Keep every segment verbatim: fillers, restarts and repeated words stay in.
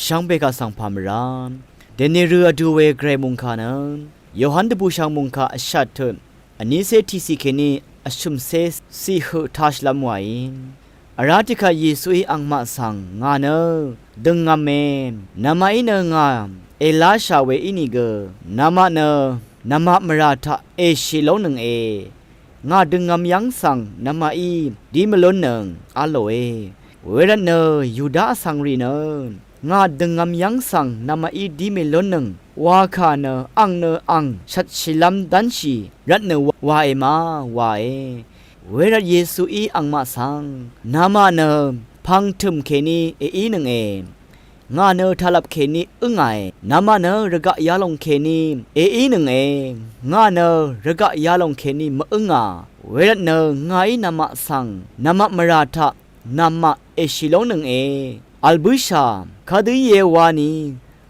Shvngbe kaq svng pà mvrá. Dèni rø vdu we gvray mungkà nø Yohan dvbùshv̀ng mungkà vshat tut vnícé tiqciq kèní vshø̀mcé ciq høq tashìlv́m wàí. Vrá tiqkvt Yesuí angmaq svng ngà nø døngv̄me, nvmaqí nø ngà èláshà we ínìgø, nvmaq nø nvmaq mvrà taq èshì lóngnønge. Ngà døngv̄m yv́ng svng nvmaqí dí mvlúnnøng v́l lòe. Wervtnø Yuda vsvng rì nø ngà døngv̄m yv́ng svng nvmaqí dí mèlúnnøng wa kà nø ang nø ang shvtshìlv́m dv́nshì rvtnø wae ma wae. Wervt Yesuí angmaq svng, nvmaq nø pv̄ng tø̀m kèní èínønge. Ngà nø taqlvp kèní ǿngàe. Nvmaq nø rvgaq yalòng kèní èínønge. Ngà nø rvgaq yalòng kèní mvǿngà. Wervtnø ngàí nvmaq svng nvmaq mvrà taq nvmaq èshì lóngnønge. V̀l bǿshà kadø íe wani,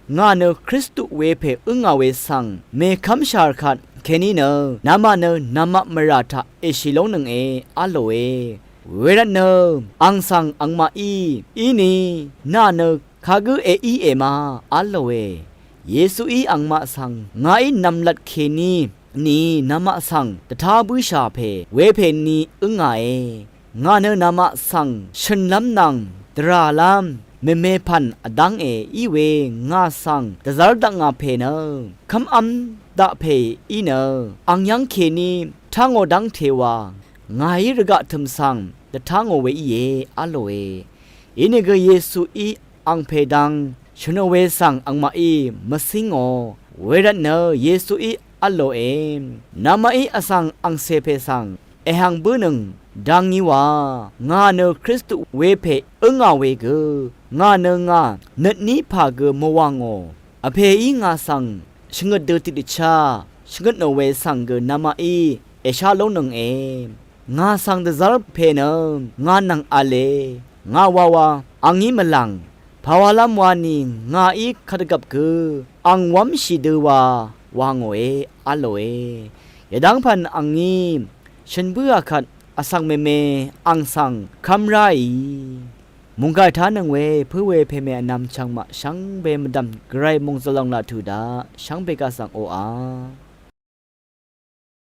ngà nø Kristu wepè ǿngà we svng mèkv́mshà rvkat kèní nø nvmaq nø nvmaq mvrà taq èshì lóngnønge v́l lòe. Wervtnø ang svng angmaqí, íni nà nø kagǿ èíe ma v́l lòe. Yesuí angmaq svng, ngàí nv̀mlat kèní ni nvmaq svng dvtá bǿshà pè wepè ni ǿngàe. Ngà nø nvmaq svng shø̀nlv́m nvng dvràlv́m mèmepv̀n vdv́nge. Iwe ngà svng dvzv́r dakngà pè nø kv́mv́m daq pè í nø ang yv́ng kèní tv́ngò dv́ngte wa, ngàí rvgaq tø̀m svng dvtángò we íe v́l lòe. Inìgø Yesuí angpè dang shø̀nò we svng angmaqí mvcíngò. Wervtnø Yesuí v́l lòe, nvmaqí vsvng angcè pè svng èhv̀ng bǿnøng dang ngí wa, ngà nø Kristu wepè ǿngà we gø, ngà nø ngà nøtní pà gø mvwàngò. Vpèí ngà svng shvngøt dø tiqdvchá shvngøtnò we svng gø nvmaqí èshá lóngnønge. Ngà svng dvzv́r pè nø ngà nvng v̄le. Ngà wawa angí mvlàng pàwalv́m wani, ngàí kadvgvp gø ang wv́mshì dø wa wàngòe v́l lòe. Yvdv́ng pv̀n angí shø̀n bǿà kvt vsvng mème ang svng kv́m ráì. Mùngkà ètánøng we pǿ we pèmè vnvm chvngmaq shvngbe mvdv̀m gvray mòngzø̀l lòng laq tuq daq shvngbe kaq svng oqà.